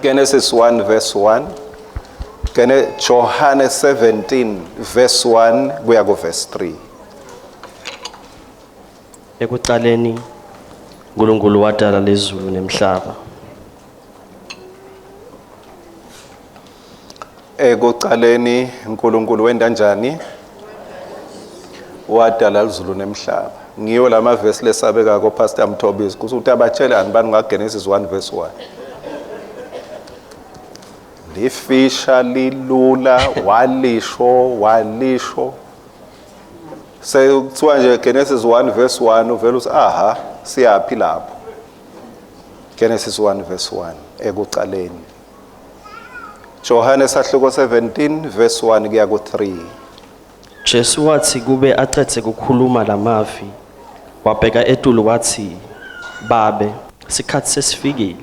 Genesis 1 verse 1. Gene Johane 17 verse 1 kuya ku verse 3. Ekuqaleni uNkulunkulu wadala lezulu nemhlaba. Ekuqaleni uNkulunkulu wenda njani? Wadala izulu nemhlaba. Ngiyo lamavesi lesabekako Pastor Mthobisi kuthi utabatshelani bani ngaGenesis 1 verse 1. Lifisha lilula walisho walisho. Sekuthiwa nje Genesis 1 verse 1 uvela uthi aha siyaphi lapho. Genesis 1 verse 1 ekuqaleni. Johane sahluko 17 verse 1 kuya ku 3. Jesu wathi kube acethe kukhuluma lamavi wabheka etulu wathi Babe sikhathi sesifikile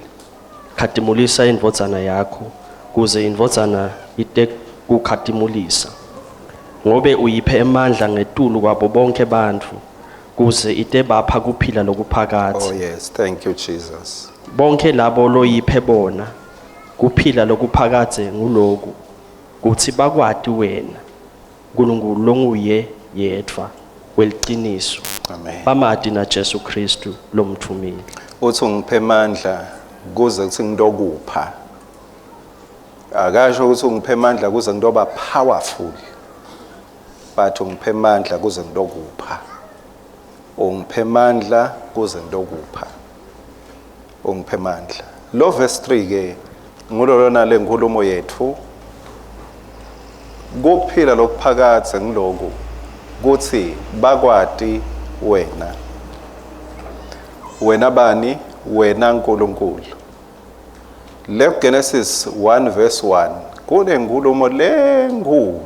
khatimulisa indvodzana yakho kuze indvodzana ite kukhatimulisa ngobe uyiphe emandla ngetulu kwabo bonke bantfu kuze ite bapha kuphila lokuphakadze. Oh yes, thank you Jesus. Bonke labo loyiphe bona kuphila lokuphakadze nguloku kutsi bakwati wena Nkulunkulu longuye yedvwa weliciniso. Amen. Bamati na Jesu Kristu lomtfumile. Uthi ungiphe amandla kuze kuthi ngitokupha. Akasho ukuthi ungiphe amandla kuze ngitoba powerful. But ungiphe amandla kuze ngitokupha. Ungiphe amandla kuze ngitokupha. Ungiphe amandla. Lo verse 3 ke ngulolona lenkulumo yethu. Kuphila lokuphakadze ngiloku kuthi bakwati wena. Wena bani? Wena Nkulunkulu. Le Genesis 1 verse 1 kunenkulumo lenkulu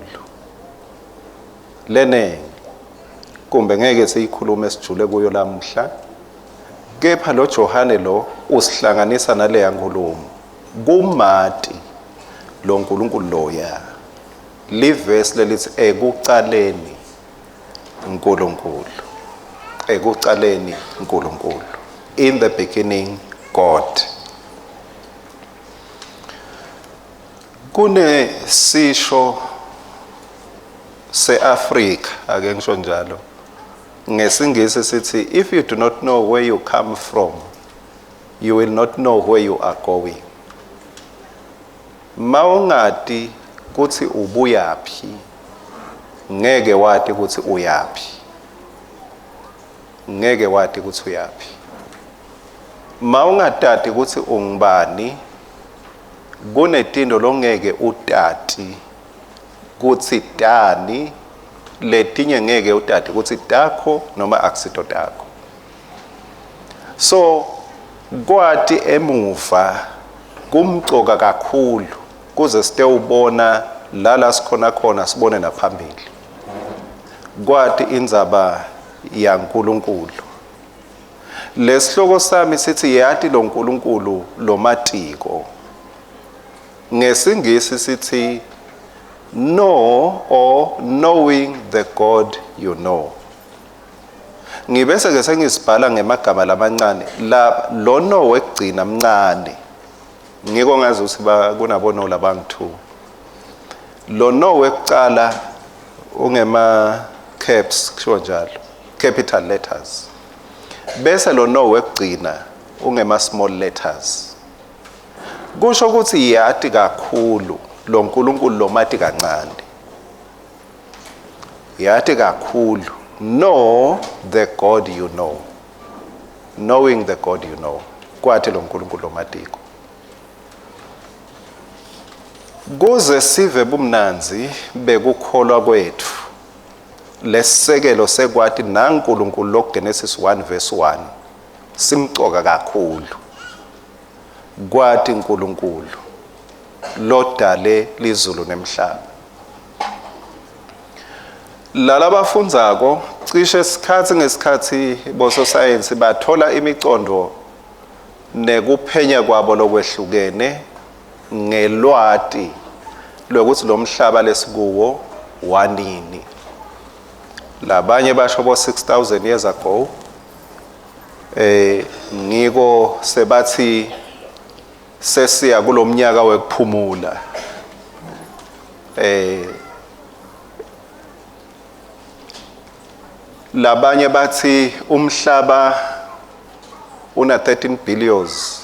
lenengi kumbe ngeke siyikhulume sijule kuyo lamuhla kepha lo Johane lo usihlanganisa naleya nkulumo kumati lo nkulunkulu loya livesi lelithi ekucaleni uNkulunkulu ekucaleni uNkulunkulu in the beginning God. Kunesisho seAfrika ake ngisho njalo ngesingisi sithi if you do not know where you come from you will not know where you are going. Mawungati kuthi ubuyaphi ngeke wati ukuthi uyaphi. Ngeke wati ukuthi uyaphi. Mawungatati ukuthi ungubani kunetinto longeke utati kuthi tani letinye ngeke utati ukuthi takho noma akusito takho. So kwati emuva kumcoka kakhulu kuze sitewubona la sikhona khona sibone naphambili. Kwati indzaba yaNkulunkulu. Lesihloko sami sithi yati lo Nkulunkulu lomatiko. Ngesingisi sithi know or knowing the God you know. Ngibese ke sengisibhala ngemagama lamancane la lo no wekugcina mncane. Ngiko ngazi ukuthi kunabo no labangu2. Lo no wekucala ungema caps kusho njalo capital letters. Bese lo no wekugcina ungema small letters. Kusho ukuthi yati kakhulu lo nkulunkulu lomati kancane. Yati kakhulu know the God you know. Knowing the God you know. Kwathi lo nkulunkulu lomatiko. Kuze sive bumnanzi bekukholwa kwethu. Lesisekelo sekwati naNkulunkulu lokuGenesis 1 verse 1 simcoka kakhulu. Kwati uNkulunkulu lodale lizulu nemhlaba. Lalabafundzako cishe isikhathi ngesikhathi bososayensi bathola imicondo nekuphenya kwabo lokwehlukene ngelwati lokuthi lo mhlaba lesikuwo wanini. Labanye basho bo 6000 years ago ngiko sebathi Sesiya kulomnyaka wekuphumula. Labanye bathi umhlaba una 13 billions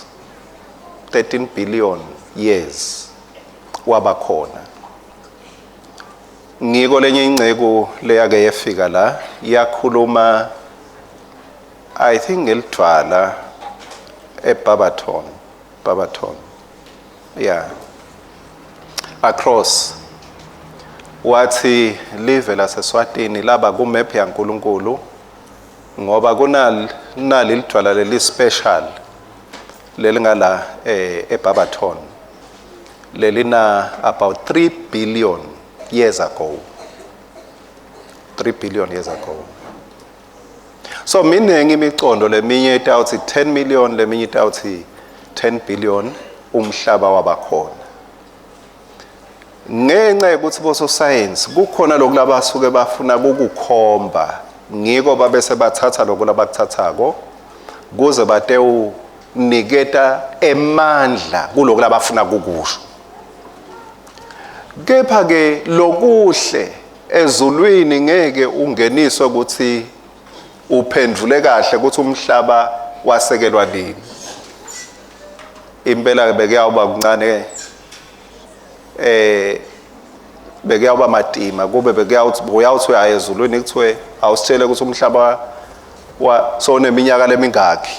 13 billion years wabakhona. Ngiko lenye ingceku leyake yefika la yakhuluma, I think ngelidvwala eBarberton, Barberton, yeah, across, wathi live laseSwatini laba kumap yaNkuluNkulu ngoba kunal nali lidvwala leli special lelingala eBarberton lelina about 3 billion years ago, 3 billion years ago. So minengi imicondo, leminye itawuthi 10 million, leminye itawuthi 10 billion umhlaba wabakhona. Ngenxa yokuthi bososayensi kukhona lokhu labasuke bafuna kukukhomba, ngiko babese bathatha lokhu labakuthathako kuze batewuniketa emandla kulokhu labafuna kukusho. Kepha ke lokuhle ezulwini ngeke ungeniswe ukuthi uphendvule kahle ukuthi umhlaba wasekelwa nini. Impela bekuyawuba kuncane, bekuyawuba matima kube bekuyawuthi uyawuthi uyaya ezulwini kuthiwe awusitshele ukuthi umhlaba wa soneminyaka lemingaki.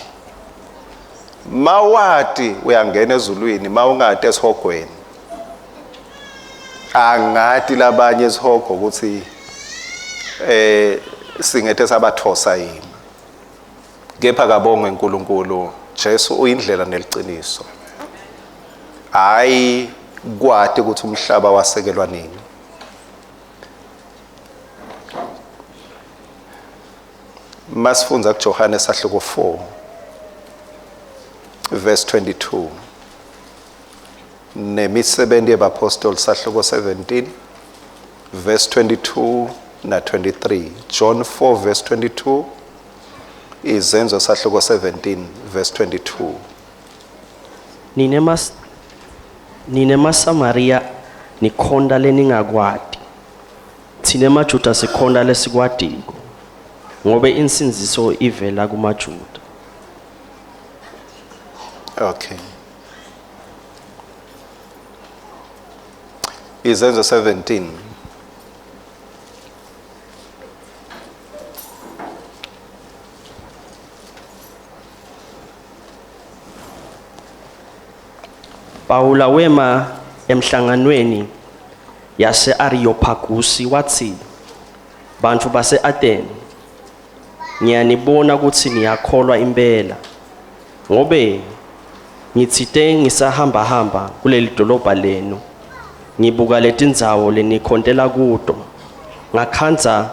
Mawati uyangena ezulwini, mawungati esihogweni. Angati labanye esihogo ukuthi singethe sabathosa yini. Kepha kabongwe uNkulunkulu, Jesu uyindlela neliciniso. Hayi kwati ukuthi umhlaba wasekelwa nini. Masifundza kuJohane sahluko 4 verse 22 nemisebenzi yebapostoli sahluko 17 verse 22 na 23. John 4 verse 22, Izenzo sahluko 17 verse 22. Nine maSamaria nikhonta leningakwati, thine maJuda sikhonta lesikwatiko, ngobe insindziso ivela kumaJuda. Okay. Izenzo 17. Pawula wema emhlanganweni yase Areopagusi wathi, bantfu base Athene, ngiyanibona ukuthi niyakholwa impela, ngobe ngitsite ngisahamba hamba kuleli dolobha lenu ngibuka letindzawo lenikhontela kuto, ngakhandza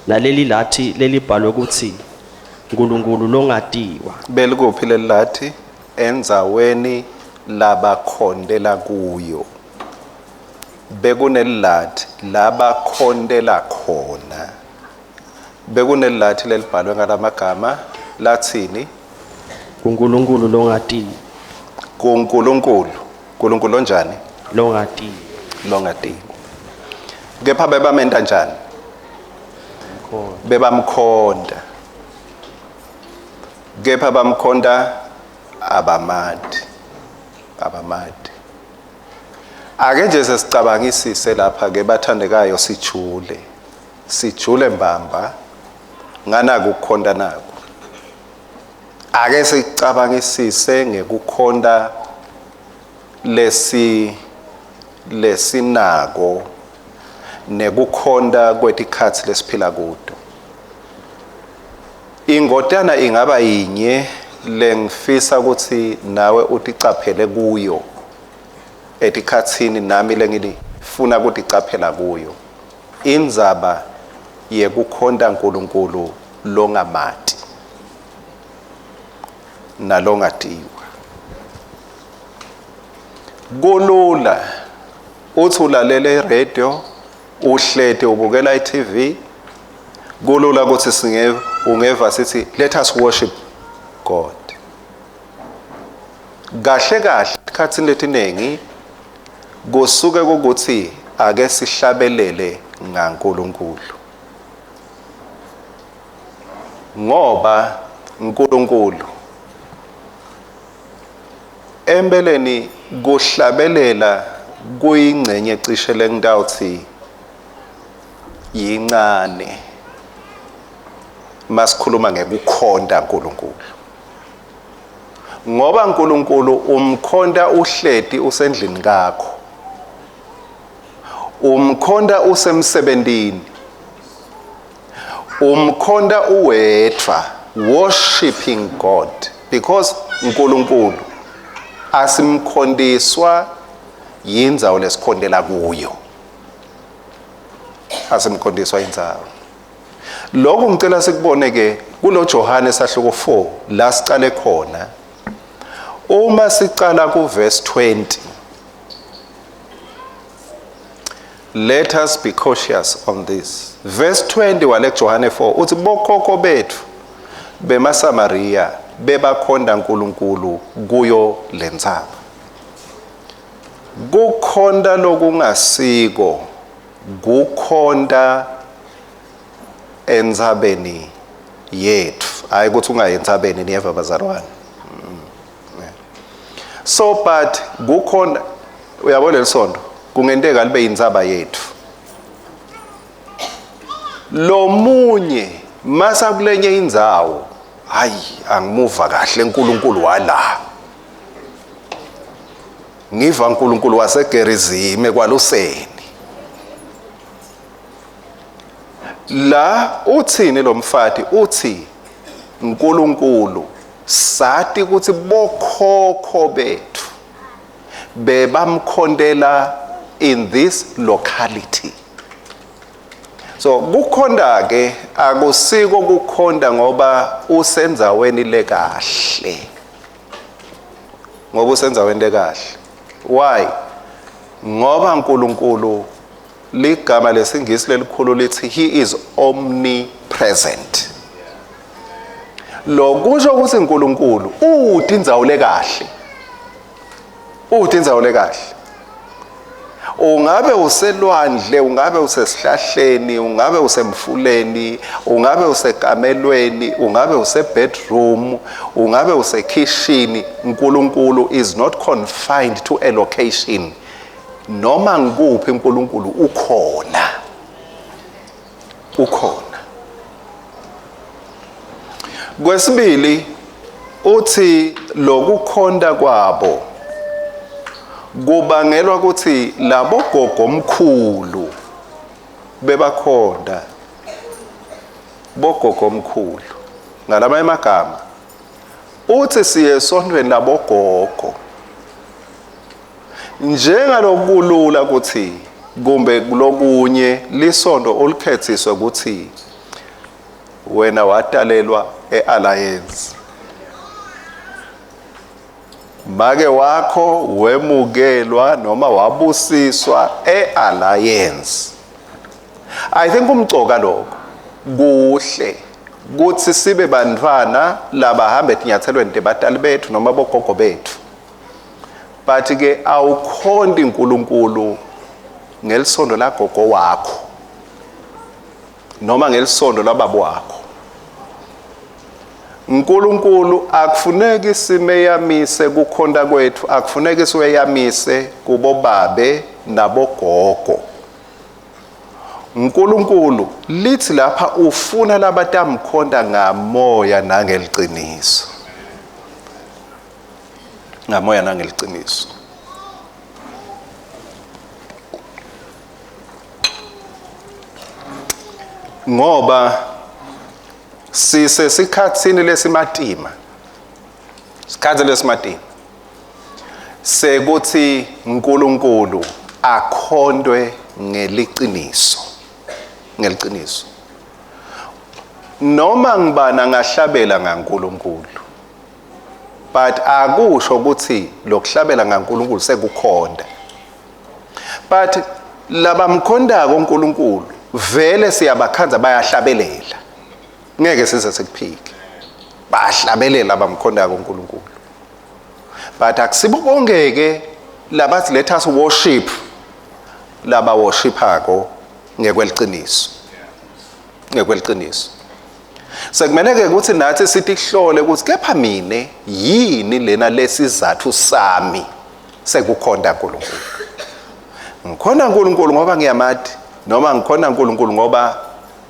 naleli lathi lelibhalwe ukuthi uNkulunkulu longatiwa. Belikuphi lelilathi? Endzaweni labakhontela kuyo. Bekunelilathi labakhontela khona. Bekunelilathi lelibhalwe ngalamagama lathini? uNkulunkulu longatiwa. KuNkulunkulu. uNkulunkulu onjani? Longatiwa. Longatiwa. Kepha bebamenta njani? Bebamkhonta. Kepha bamkhonta abamadi. Abamadi. Ake nje sesicabangisise lapha ke bathandekayo, sijule. Sijule mbamba nganaku ukukhonta naku. Ake sicabangisise ngekukhonta lesinako nekukhonta kwetikhatsi lesiphila kuto. Ingotana ingaba yinye lengifisa ukuthi nawe uticaphele kuyo etikhatsini nami lengifuna kuticaphela kuyo. Indzaba yekukhonta uNkulunkulu longamati nalongatiwa. Kulula uthi ulalele iradio, uhlete ubukela iTV, kulula ukuthi ungeva sithi let us worship God. Kahle kahle esikhatsini letiningi kusuke ukuthi ake sihlabelele ngaNkulunkulu. Ngoba uNkulunkulu empeleni kuhlabelela kuyingcenye cishe lengitawuthi yincane masikhuluma ngekukhonta uNkulunkulu. Ngoba uNkulunkulu umkhonta uhleti usendlini kakho, umkhonta usemsebentini, umkhonta uwedvwa, worshiping God, because uNkulunkulu asimkhontiswa yindzawo lesikhontela kuyo, asimkhontiswa indzawo. Lokhu ngicela sikubone ke kulo Johane sahluko 4 la sicale khona. Uma sicala ku verse 20, let us be cautious on this. Verse 20 wale Johane 4 uthi bokhokho bethu bemaSamaria bebakhonda uNkulunkulu kuyo lentsaba. Kukhonta lokungasiko kukhonta entsabeni yethu, hayi ukuthi ungayi entsabeni, niyeva bazalwane. So but kukhona, uyabona lelisonto kungenteka libe intsaba yethu. Lomunye masa kulenye indzawo, hayi angimuva kahle uNkulunkulu wala, ngiva uNkulunkulu waseGerizime kwaluseni. La uthini lo mfati? Uthi uNkulunkulu sati ukuthi bokhokho bethu bebamkhontela in this locality. So kukhonta ke akusiko kukhonta ngoba usendzaweni lekahle, ngoba usendzaweni lekahle. Why? Ngoba uNkulunkulu, ligama lesingisi lelikhulu lithi he is omnipresent. Lokusho ukuthi uNkulunkulu uthi indzawo lekahle, uthi indzawo lekahle. Ungabe uselwandle, ungabe usesihlahleni, ungabe usemfuleni, ungabe usekamelweni, ungabe usebedroom, ungabe usekhishini, uNkulunkulu is not confined to a location. Noma ngikuphi uNkulunkulu ukhona, ukhona. Kwesibili uthi lokukhonta kwabo kubangelwa ukuthi labo gogo mkhulu bebakhonta bogogo mkhulu. Ngalamanye amagama uthi siye esontweni labogogo, njengalokulula ukuthi kumbe kulokunye lisonto olikhethiswe ukuthi wena watalelwa eAlliance, make wakho wemukelwa noma wabusiswa eAlliance. I think umcoka lokho kuhle kuthi sibe bantwana labahamba etinyathelweni tebatali bethu noma bogogo bethu, but ke awukhonti uNkulunkulu ngelisondo lagogo wakho noma ngelisondo lababa wakho. uNkulunkulu akufuneki simeyamise kukhonta kwethu, akufuneki siweyamise kubobabe nabogogo. uNkulunkulu lithi lapha ufuna labatamkhonta ngamoya nangeliciniso, ngamoya nangeliciniso. Ngoba sisesikhatsini lesimatima, sikhathi lesimatima sekuthi uNkulunkulu akhontwe ngeliciniso, ngeliciniso. Noma ngibana ngahlabela ngaNkulunkulu, but akusho ukuthi lokuhlabela ngaNkulunkulu sekukhonta. But labamkhontako uNkulunkulu vele siyabakhanza bayahlabelela, ngeke size sikuphike, bayahlabelela abamkhontako uNkulunkulu. But akusibo bonke ke labathi let us worship laba worshiphako ngekweliciniso. Ngekweliciniso. Sekumele ke ukuthi nathi sitihlole ukuthi kepha mine yini lena lesizathu sami sekukhonta uNkulunkulu. Ngikhona uNkulunkulu ngoba ngiyamati noma ngikhona uNkulunkulu ngoba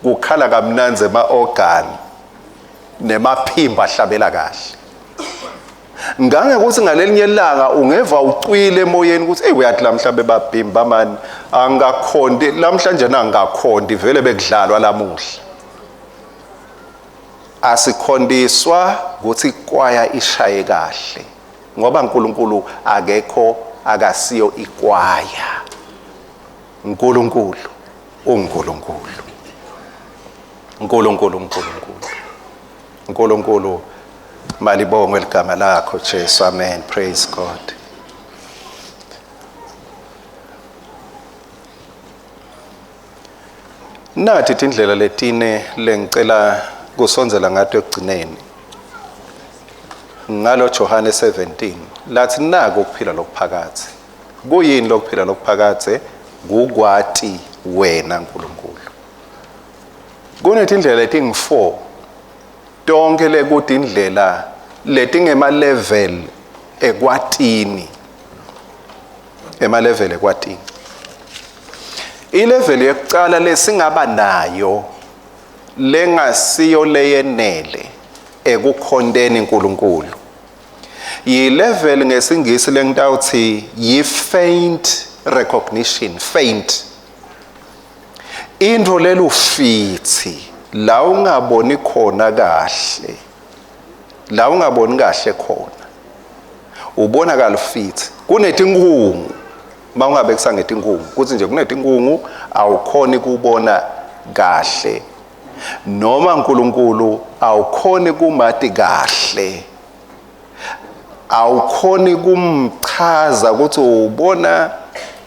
kukhala kamnandzi ema-organ nemaphimbo ahlabela kahle. Ngangekuthi ngalelinye ilanga ungeva ucwile emoyeni ukuthi hey uyathi lamhla bebabhimba mani angakhonti lamhlanje nangakhonti vele bekudlalwa lamuhla. Asikhondiswa ukuthi ikwaya ishaye kahle ngoba uNkulunkulu akekho, akasiyo ikwaya. uNkulunkulu uNkulunkulu. uNkulunkulu uNkulunkulu. uNkulunkulu malibongwe ligama lakho Jesu. Amen. Praise God. Nathi tindlela letine lengicela kusondzela ngato ekugcineni. Ngalo Johane 17 lathi naku ukuphila lokuphakathe. Kuyini lokuphila lokuphakathe? Kukwati wena uNkulunkulu. Kunetindlela letingu-4 tonke lekutindlela letingema level ekwatini. Ema level ekwatini. Ilevel yekucala lesingaba nayo lengasiyo leyenele ekukhonteni uNkulunkulu. Yi-level ngesingisi lengitawuthi yi-faint recognition, faint. Into lelufithi la ungaboni khona kahle, la ungaboni kahle khona, ubona kalufithi. Kunetinkhungu, mawungabe kusangetinkhungu, kuthi nje kunetinkhungu awukhoni kubona kahle. Noma uNkulunkulu awukhoni kumati kahle, awukhoni kumchaza ukuthi ubona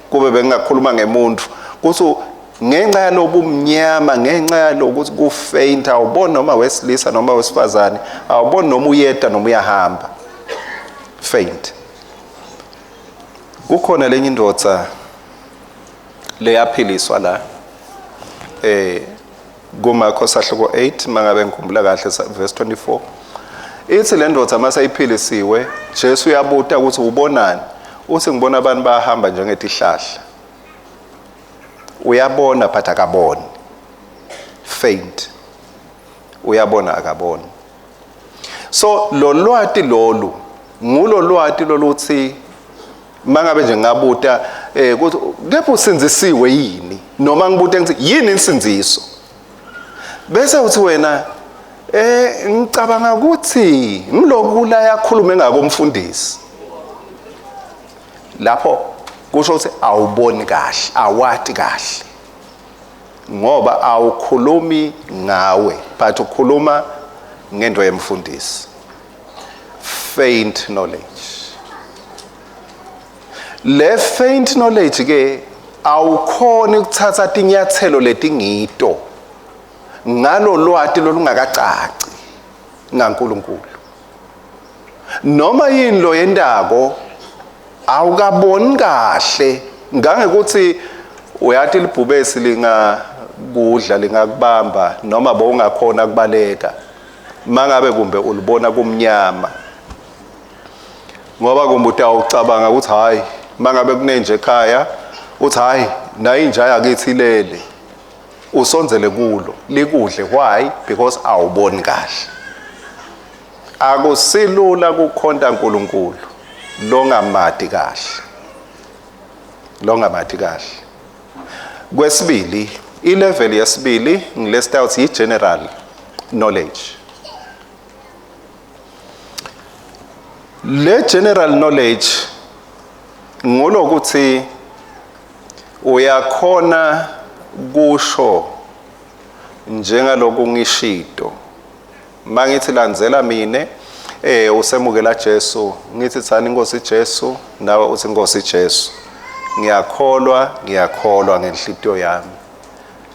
kube bengingakhuluma ngemuntu ukuthi ngenxa yalobumnyama, ngenxa yalokuthi kufaint, awuboni noma wesilisa noma wesifazane, awuboni noma uyeda noma uyahamba. Faint. Kukhona lenye indvodza leyaphiliswa la kuMarko sahluko 8 mangabe ngikhumbula kahle verse 24. Ithi le ndoda mase iphilisiwe, Jesu uyabuta ukuthi ubonani? Uthi ngibona abantu bayahamba njengetihlahla. Uyabona but akaboni. Faint. Uyabona akaboni. So lo lwati lolu ngulo lwati loluthi mangabe nje ngabuta ukuthi kepha usindzisiwe yini, noma ngibute ngithi yini insindziso, bese uthi wena ngicabanga ukuthi ngiloku la yakhuluma engako umfundisi. Lapho kusho ukuthi awuboni kahle, awati kahle, ngoba awukhulumi ngawe but ukhuluma ngento yemfundisi. Faint knowledge. Le faint knowledge ke awukhoni ukuthatha tinyathelo letingito ngalo lwati lolungakacaci ngaNkulunkulu. Noma yini lo yentako awukaboni kahle, ngangekuthi uyathi libhubesi lingakudla lingakubamba noma bowungakhona kubaleka mangabe kumbe ulibona kumnyama, ngoba kumbe utawucabanga ukuthi hayi mangabe kunenje ekhaya uthi hayi nayi inja yakithi ilele, usondzele kulo likudle. Why? Because awuboni kahle. Akusilula kukhonta uNkulunkulu longamati kahle, longamati kahle. Kwesibili, ilevel yesibili ngilesitawuthi yi-general knowledge. Le general knowledge ngulokuthi uyakhona kusho njengaloku ngishito. Mangithi landzela mine, usemukela Jesu, ngithi thani Inkosi Jesu, nawe uthi Inkosi Jesu. Ngiyakholwa, ngiyakholwa ngenhlitiyo yami.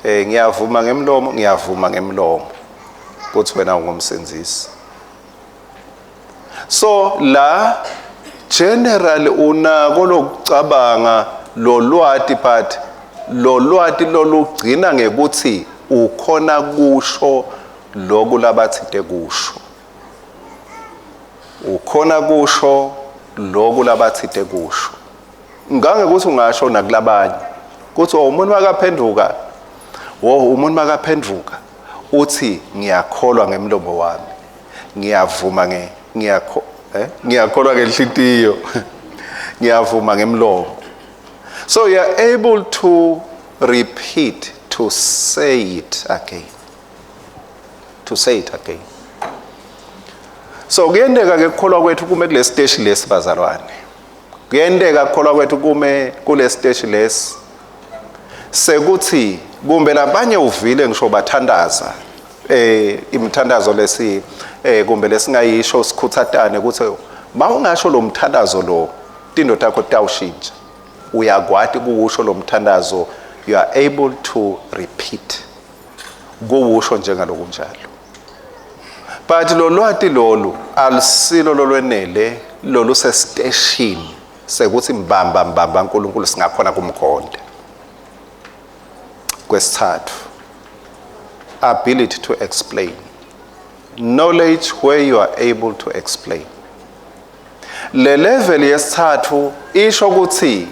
Ngiyavuma ngemlomo, ngiyavuma ngemlomo ukuthi wena ungumsindisi. So la Generally unako lokucabanga lolwati, but lolwati lolugcina ngekuthi ukhona kusho loku labathite kusho, ukhona kusho loku labathite kusho, ngangekuthi ungasho nakulabanye kuthi umuntu makaphenduka, wo umuntu makaphenduka uthi ngiyakholwa ngemlomo wami, ngiyavuma nge ngiyakho ngiyakholwa ngenhlitiyo, ngiyavuma ngemlomo. So you are able to repeat, to say it again, to say it again. So kuyenteka ke kukholwa kwethu kume kule stage lesi, bazalwane. Kuyenteka kukholwa kwethu kume kule stage lesi sekuthi kumbe labanye uvile ngisho bathandaza imithandazo lesi kumbe lesingayisho sikhuthatane ukuthi mawungasho lo mthandazo lo tindo takho tawushintsha. Uyakwati kuwusho lo mthandazo, you are able to repeat kuwusho njengalokunjalo, but lo lwati lolu alusilo lolwenele lolu sestation sekuthi mbamba mbamba uNkulunkulu singakhona kumkhonda. Kwesithathu, ability to explain, knowledge where you are able to explain. Le level yesithathu isho ukuthi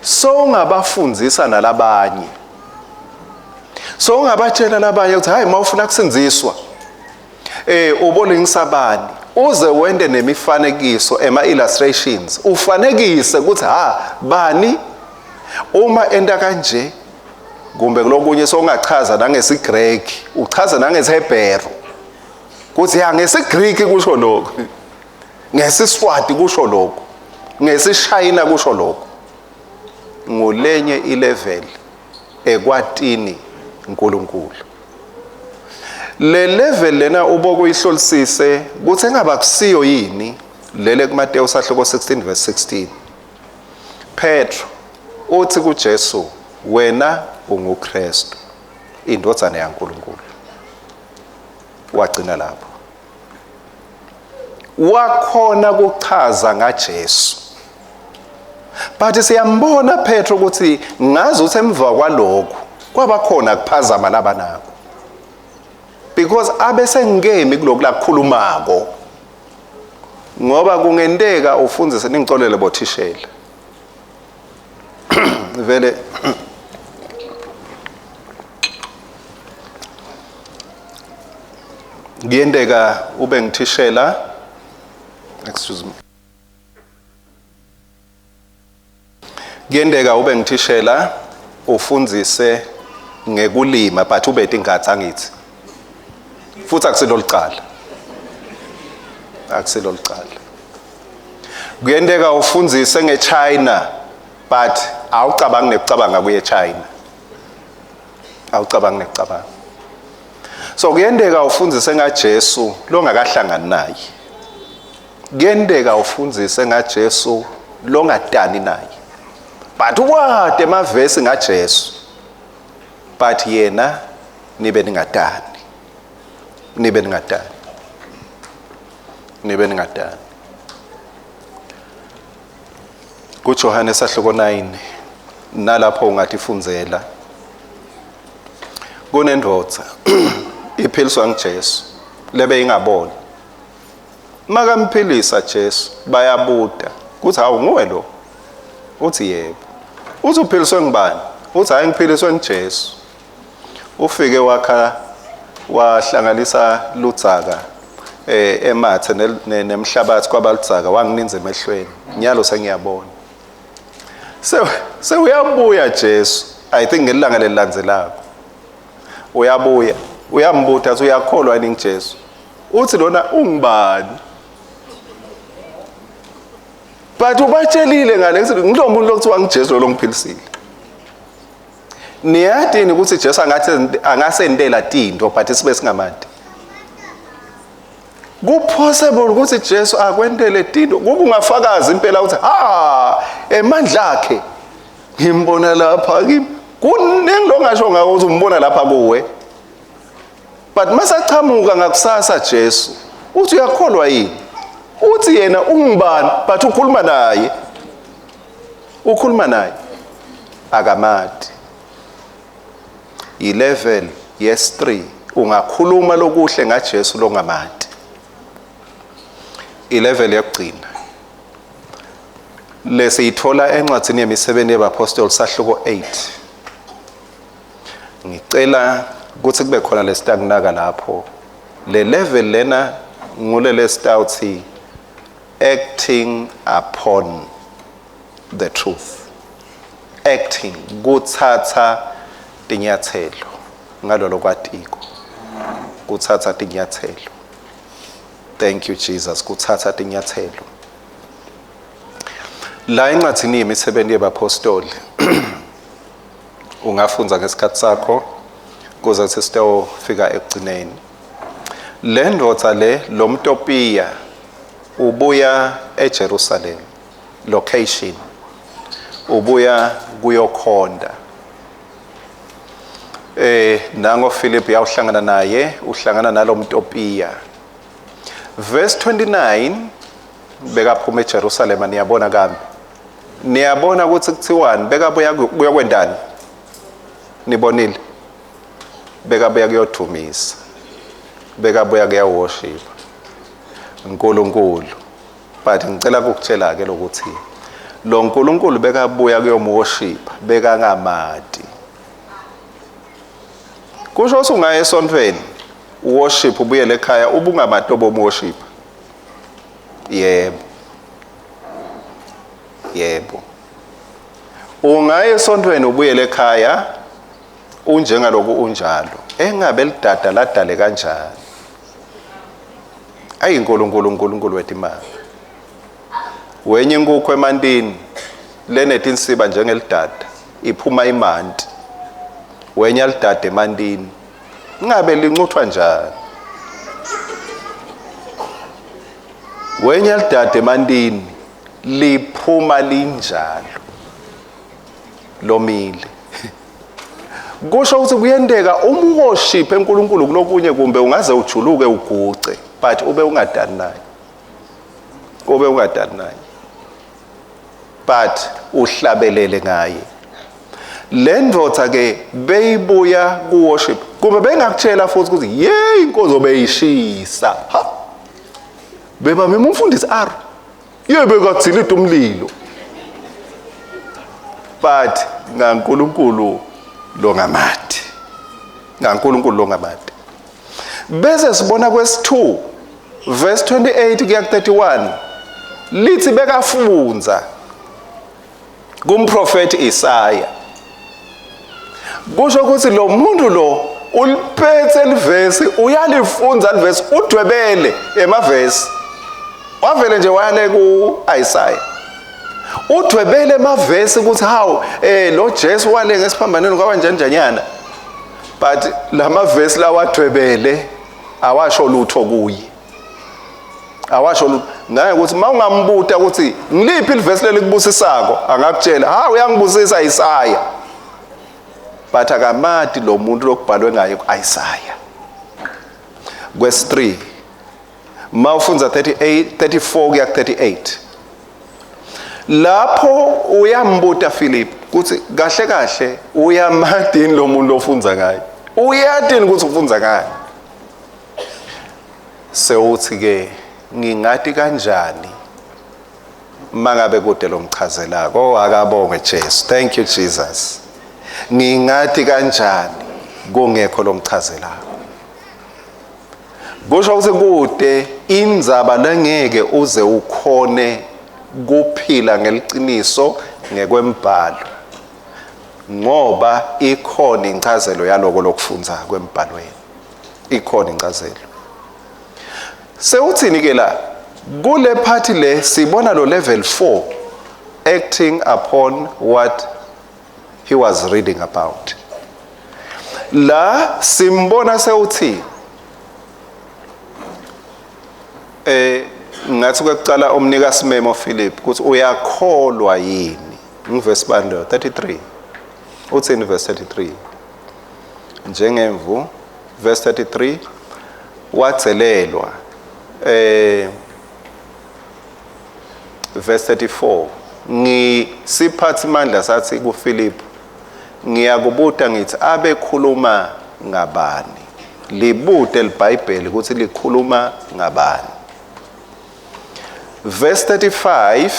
so ungabafundzisa nalabanye, so ungabatshela labanye ukuthi hayi, mawufuna kusindziswa ubona bani, uze wende nemifanekiso, ema illustrations, ufanekise ukuthi ha bani uma enta kanje, kumbe kulokunye songachaza nangesiGreek, uchaza nangesiHebheru kuthi ya ngesiGreek kusho lokho, ngesiSwati kusho lokho, ngesiShayina kusho lokho. Ngulenye ilevel ekwatini uNkulunkulu. Le level lena ubokuyihlolisise kuthi engaba kusiyo yini lele kuMateyu sahluko 16 verse 16. Petro uthi kuJesu, wena unguKristu, indvodzana yaNkulunkulu. Wagcina lapho, wakhona kuchaza ngaJesu, but siyambona Petro ukuthi ngazi ukuthi emva kwalokho kwaba khona kuphazama labanako, because abesengemi kuloku lakhulumako, ngoba kungenteka ufundise, ningicolele bothishela vele, kuyenteka ube ngithishela, excuse me, kuyenteka ube ngithishela ufundzise ngekulima, but ube tingatsi angithi futhi akusilo licala, akusilo licala. Kuyenteka ufundzise ngeChina, but awucabangi nekucabanga kuye eChina, awucabangi nekucabanga. So kuyenteka ufundzise ngaJesu longakahlangani naye, kuyenteka ufundzise ngaJesu longatani naye, but wade emavesi ngaJesu, but yena nibe ningatani, nibe ningatani, nibe ningatani. KuJohane sahluko 9 nalapho ungatifundzela, kunendvodza iphiliswa nguJesu lebe ingaboni. Makamphilisa Jesu bayabuta kuthi hawu, nguwe lo? Uthi yebo. Uthi uphiliswe ngubani? Uthi hayi, ngiphiliswe nguJesu. Ufike wakha wahlanganisa ludzaka emathe nemhlabathi kwabaludzaka, wangininza emehlweni, nyalo sengiyabona. Sewuyabuya Jesu, I think ngelanga lelilandzelako uyabuya, uyambuta athi uyakholwa yini kuJesu? Uthi lona ungubani? But ubatshelile ngale ngithi ngilo muntu lokuthiwa ngiJesu lo ngiphilisile. Niyadini ukuthi Jesu angathi angasendela tinto, but sibe singamadi. Kupossible ukuthi Jesu akwentele tinto kube ungafakazi impela ukuthi ha emandla akhe ngimbona lapha kimi. Kuningi longasho ngako ukuthi umbona lapha kuwe, but masachamuka ngakusasa Jesu uthi uyakholwa yini? Uthi yena ungubani, but ukhuluma naye. Ukhuluma naye. Akamati. I-level yes 3, ungakhuluma lokuhle ngaJesu longamati. I-level yokugcina lesiyithola encwadzini yemisebenzi yebapostoli sahluko 8. Ngicela ukuthi kube khona lesitakunaka lapho. Le level lena ngulele sitawuthi acting upon the truth. Acting, kutsatsa tinyatselo ngalolo kwatiko. Kutsatsa tinyatselo. Thank you Jesus, kutsatsa tinyatselo. La encwadzini yemisebenzi yebapostoli ungafundza ngesikhathi sakho kuze sesitofika ekugcineni. Le ndvodza le, lomTopiya, ubuya eJerusalem, location, ubuya kuyokhonda. Nango Philip yawuhlangana naye, uhlangana nalomTopiya. Verse 29, bekaphuma eJerusalem, niyabona kambe. Niyabona ukuthi kuthiwani, bekabuya kuyokwendani? Nibonile? Bekabuya kuyodumisa. Bekabuya kuyaworship uNkulunkulu. But ngicela ukukutshela ke lokuthi lo nkulunkulu bekabuya kuyomworship bekangamati. Kusho ukuthi ungaya esontweni worship ubuyele ekhaya ubungamati obomworship. Yebo. Yebo. Ungaya esontweni ubuyele ekhaya unjengaloku unjalo. Engabe lidada ladale kanjani? Ayi nkulunkulu, nkulunkulu wetimali. Wenye inkukhu emantini lenetinsiba njengelidada iphuma imanti. Wenya lidada emantini. Ngabe lincuthwa njani? Wenya lidada emantini liphuma linjalo. Lomile. Kusho ukuthi kuyenteka umworship eNkulunkulu kulokunye, kumbe ungaze ujuluke uguce, but ube ungadani naye. Ube ungadani naye. But uhlabelele ngaye. Le ndvodza ke beyibuya ku worship. Kumbe bengakutshela futhi ukuthi yey inkonzo beyishisa. Ha. Beba memfundisi R. Yebe kathilita umlilo. But ngaNkulunkulu longamati. NgaNkulunkulu longamati. Bese sibona kwesi2 verse 28 kuya ku 31 lithi bekafundza kumprofeti Isaya. Kusho ukuthi lo muntu lo uliphethe livesi, uyalifunza livesi, udwebele emavesi. Wavele nje wayale ku Isaya. Udwebele emavesi ukuthi hawu lo Jesu wale ngesiphambanweni kwaba njani njanyana. But lamavesi lawadwebele awasho lutho kuye. Awasho lutho. Ngaye ukuthi mawungambuta ukuthi ngiliphi livesi lelikubusisako, angakutshela, ha uyangibusisa Isaya. But akamati lo muntu lokubhalwe ngaye kuIsaya. Verse 3. Mawufundza 38 34 kuya 38. Lapho uyambuta Philip ukuthi kahle kahle uyamadini lo muntu lofundza ngaye. Uyadini ukuthi ufundza ngaye. Sewuthi ke ngingati kanjani mangabe kude lomchazelako. Oh akabongwe Jesu. Thank you Jesus. Ngingati kanjani kungekho lomchazelako. Kusho ukuthi kude indzaba lengeke uze ukhone kuphila ngeliciniso ngekwembhalo, ngoba ikhona incazelo yaloko lokufundza kwembhalweni. Ikhona incazelo. Sewuthini ke la kule party le sibona lo level 4 acting upon what he was reading about. La simbona sewuthi ngathi kwekucala umnika simemo Philip ukuthi uyakholwa yini. Ngivesi bani lo 33. Uthini verse 33? Njengemvu verse 33 wadzelelwa. Verse 34, ngisiphathimandla sathi kuPhilip, ngiyakubuta ngithi abekhuluma ngabani? Libute liBhayibheli ukuthi likhuluma ngabani. Verse 35,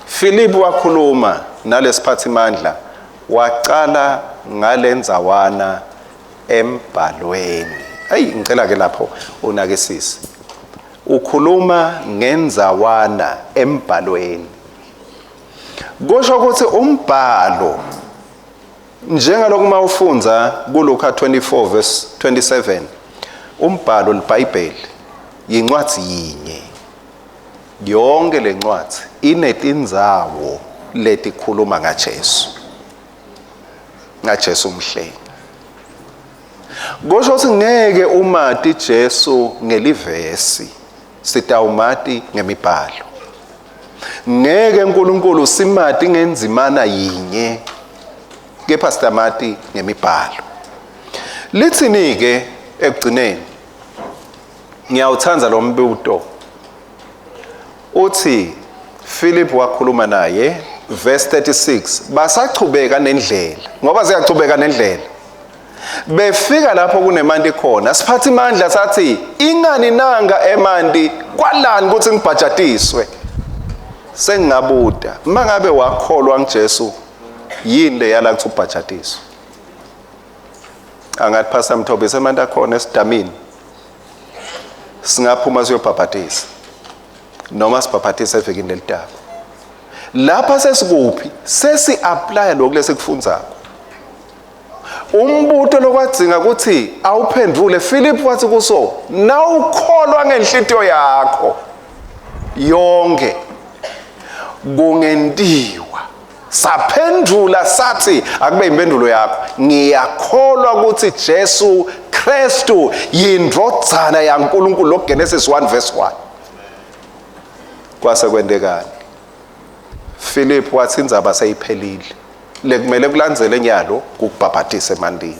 Philip wakhuluma nalesiphathimandla, wacala ngalendzawana embhalweni. Ayi, ngicela ke lapho unakisise. Ukhuluma ngendzawana embhalweni. Kusho ukuthi umbhalo, njengalokhu uma ufundza kuLuka 24 verse 27, umbhalo liBhayibheli yincwadi yinye. Yonke lencwadi inetindzawo letikhuluma ngaJesu. NgaJesu umhlengi. Kusho ukuthi ngeke umati Jesu ngelivesi, sitawumati ngemibhalo. Ngeke uNkulunkulu simati ngenzimana yinye, kepha sitamati ngemibhalo. Lithini ke ekugcineni? Ngiyawuthanda lo mbuto. Uthi Philip wakhuluma naye, verse 36, basachubeka nendlela, ngoba siyachubeka nendlela. Befika lapho kunemanti khona, siphatha imandla sathi, ingani nanga emanti kwalani ukuthi ngibhajatiswe? Sengingabuta, mangabe wakholwa nguJesu, yini le yala kuthi ubhajatiswe? Angathi Pastor Mthobisi, emanti akhona esidamini, singaphuma siyobhabhatisa noma sibhabhatise evikini lelitako. Lapha sesikuphi? Sesi apply lokhu lesikufundzako. Umbuto lokwadzinga ukuthi awuphendvule, Philip wathi kuso, nawukholwa ngenhlitiyo yakho yonke kungentiwa. Saphendvula sathi, akube impendulo yakho, ngiyakholwa ukuthi Jesu Kristu yindvodzana yaNkulunkulu, lo Genesis 1 verse 1. Kwase kwentekani? Philip wathi indzaba seyiphelile, lekumele kulandzele nyalo kukubhabhatisa emantini,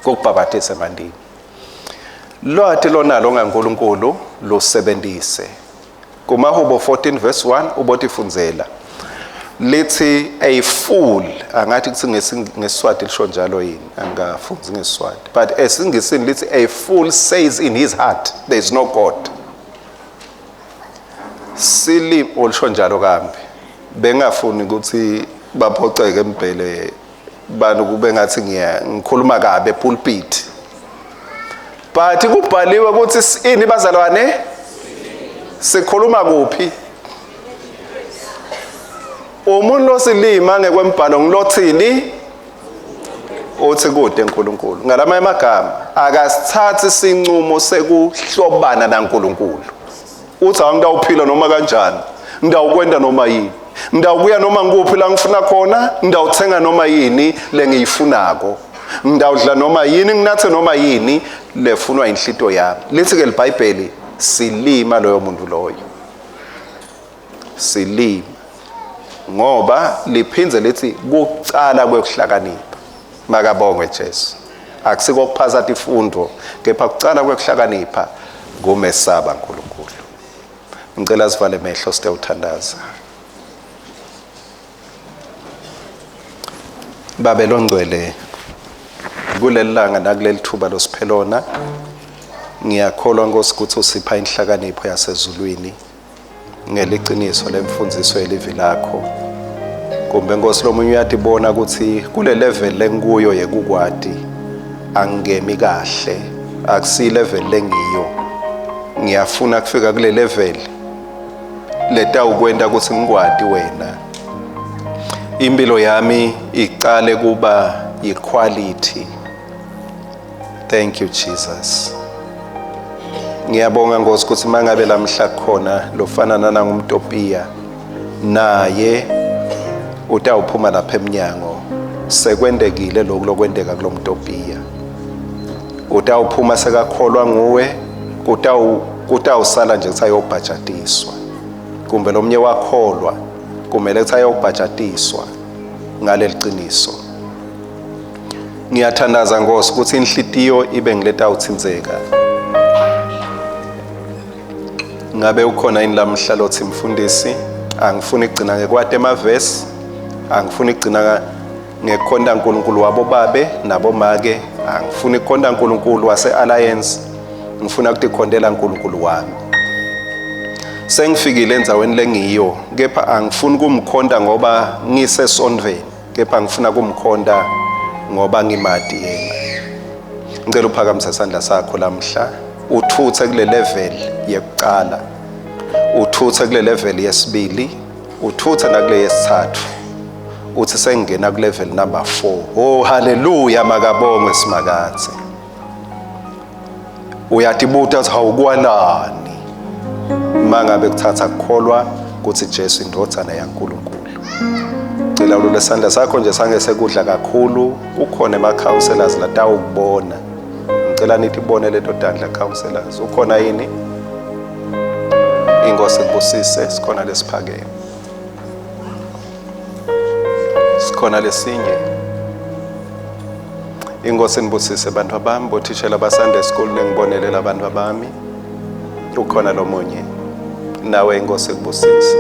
kukubhabhatisa emantini. Lwati lonalo ngaNkulunkulu lusebentise. Kumahubo 14 verse 1 ubotifundzela. Lithi a fool, angathi kuthi ngeSiswati lisho njalo yini, angikafunzi ngeSiswati, but esingisini lithi a fool says in his heart there is no God. Sili olisho njalo kambe bengafuni ukuthi baphoceke embhele bantu kube ngathi ngikhuluma kabi epulpit, but kubhaliwe ukuthi ini bazalwane, sikhuluma kuphi? Umuntu losilima ngekwembhalo ngilothini? Uthi kude uNkulunkulu. Ngalamanye amagama, akasithathi isinqumo sekuhlobana naNkulunkulu. Uthi angidawuphila noma kanjani, ngidawukwenda noma yini, ngidawukuya noma ngikuphi la ngifuna khona, ngidawuthenga noma yini lengiyifunako, ngidawudla noma yini, nginathe noma yini lefunwa inhlito yami. Lithi ke liBhayibheli, silima loyo muntu loyo, silima, ngoba liphindze lithi kucala kwekuhlakanipha. Makabongwe Jesu. Akusiko kuphasa tifundo, kepha kucala kwekuhlakanipha kumesaba uNkulunkulu. Ngicela sivale emehlo sitewuthandaza. Babe longcwele, kuleli langa nakuleli thuba losiphelona, ngiyakholwa Nkosi ukuthi usipha inhlakanipho yasezulwini ngeliciniso lemfundiso yelivi lakho. Kumbe Nkosi lomunye uyatibona ukuthi kule level lenkuyo yekukwati angingemi kahle, akusi level lengiyo. Ngiyafuna kufika kule level letawukwenta ukuthi ngikwati wena. Impilo yami icale kuba yiquality. Thank you Jesus. Ngiyabonga Nkosi ukuthi mangabe lamhla khona lofana nanangumtopiya naye utawuphuma lapha eminyango, sekwendekile lokhu lokwendeka kulomtopiya. Utawuphuma sekakholwa nguwe, kutawusala nje ukuthi ayobhajatiswa. Kumbe lomnye wakholwa, kumele ukuthi ayobhajatiswa ngaleli qiniso. Ngiyathandaza Nkosi ukuthi inhlitiyo ibe ngiletawuthintseka. Ngabe ukhona yini lamhla lothi mfundisi, angifuni kugcina ngekwati emavesi, angifuni kugcina ngekhonta uNkulunkulu wabo babe nabomake, angifuni ukukhonta uNkulunkulu wase-Alliance, ngifuna ukutikhondela uNkulunkulu wami. Sengifikile endzaweni lengiyo, kepha angifuni kumkhonta ngoba ngisesontfweni, kepha ngifuna kumkhonta ngoba ngimati yena. Ngicela uphakamise isandla sakho lamhla, uthuthe kule level yekuqala, uthuthe kule level yesibili, uthuthe nakule yesithathu, uthi sengingena ku level number 4. Oh haleluya, makabongwe Simakadze. Uyatibuta ukuthi awukwalani mangabe kuthatha kukholwa ukuthi Jesu indvodzana yaNkulunkulu. Cela ulule sandla sakho nje sangesekudla kakhulu, ukhona ema counselors latawukubona. Ngicela nithi ibone leto tandla counselors. Ukhona yini? Inkosi ikubusise, sikhona lesiphakeme. Sikhona lesinye. Inkosi nibusise bantu bami, bothishela ba Sunday school nengibonele abantu bami. Ukhona lomunye. Nawe inkosi ikubusise.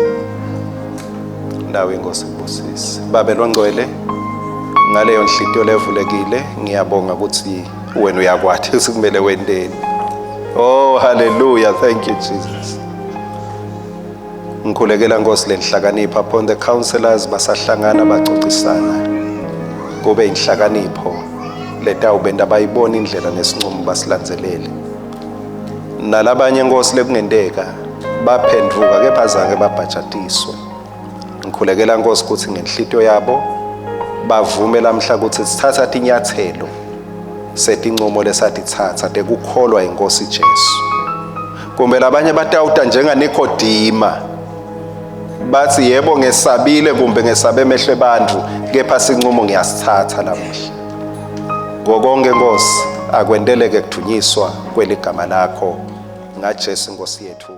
Nawe inkosi ikubusise. Babe longcwele, ngaleyo nhliziyo levulekile, ngiyabonga ukuthi wena uyakwati ukuthi kumele wenteni. Oh hallelujah, thank you Jesus. Ngikhulekela Nkosi lenhlakanipho upon the counselors basahlangana bacocisana. Kube inhlakanipho letawubenta bayibona indlela nesinqumo basilandzelele. Nalabanye Nkosi lekungenteka baphenduka kepha azange babhajatiswe. Ngikhulekela Nkosi ukuthi ngenhlitiyo yabo bavume lamhla ukuthi sithatha tinyathelo setincumo lesatitsatsa tekukholwa inkosi Jesu. Kumbe labanye batawuta njengaNikodima bathi yebo ngesabile kumbe ngesabe emehlo ebantfu, kepha sincumo ngiyasithatha lamuhla. Ngokonke Nkosi akwenteleke kudvunyiswa kweligama lakho ngaJesu Nkosi yethu.